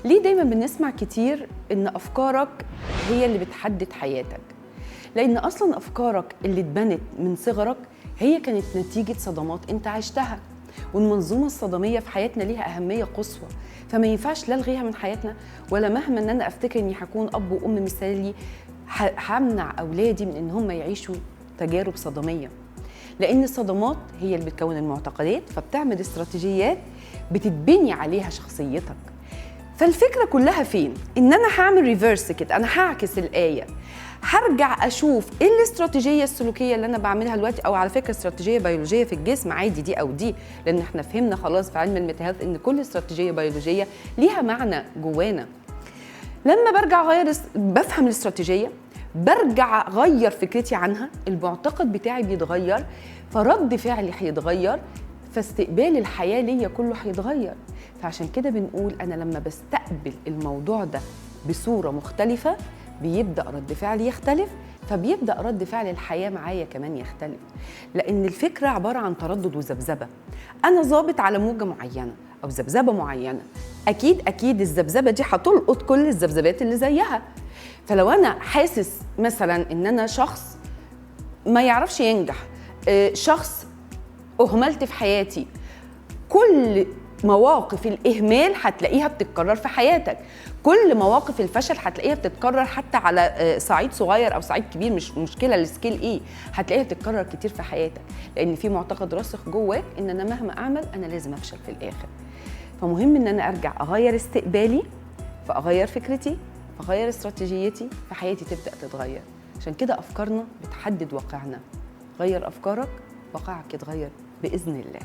ليه دايما بنسمع كتير ان افكارك هي اللي بتحدد حياتك؟ لان اصلا افكارك اللي اتبنت من صغرك هي كانت نتيجة صدمات انت عشتها، والمنظومه الصدميه في حياتنا ليها اهمية قصوى، فما ينفعش لا الغيها من حياتنا، ولا مهما ان انا افتكر اني هكون اب وام مثالي همنع اولادي من ان هم يعيشوا تجارب صدميه، لان الصدمات هي اللي بتكون المعتقدات، فبتعمل استراتيجيات بتتبني عليها شخصيتك. فالفكرة كلها فين؟ ان انا هعمل reverse كده، انا هعكس الايه، هرجع اشوف ايه الاستراتيجية السلوكية اللي انا بعملها دلوقتي، او على فكرة استراتيجية بيولوجية في الجسم عادي دي او دي، لان احنا فهمنا خلاص في علم ال meta health ان كل استراتيجية بيولوجية ليها معنى جوانا. لما برجع اغير، بفهم الاستراتيجية، برجع اغير فكرتي عنها، المعتقد بتاعي بيتغير، فرد فعلي هيتغير، فاستقبال الحياة ليا كله هيتغير. فعشان كده بنقول انا لما بستقبل الموضوع ده بصورة مختلفة بيبدا رد فعلي يختلف، فبيبدا رد فعل الحياة معايا كمان يختلف، لان الفكرة عبارة عن تردد وذبذبه. انا ظابط على موجه معينة او ذبذبة معينة، اكيد اكيد الذبذبه دي هتلقط كل الذبذبات اللي زيها. فلو انا حاسس مثلا ان انا شخص ما يعرفش ينجح، شخص اهملت في حياتي، كل مواقف الإهمال هتلاقيها بتتكرر في حياتك، كل مواقف الفشل هتلاقيها بتتكرر حتى على صعيد صغير أو صعيد كبير، مش مشكلة ال scale إيه، هتلاقيها بتتكرر كتير في حياتك، لأن في معتقد راسخ جواك إن أنا مهما أعمل أنا لازم أفشل في الآخر. فمهم إن أنا أرجع أغير استقبالي، فأغير فكرتي، فأغير استراتيجيتي، فحياتي تبدأ تتغير. عشان كده أفكارنا بتحدد واقعنا. غير أفكارك، واقعك يتغير بإذن الله.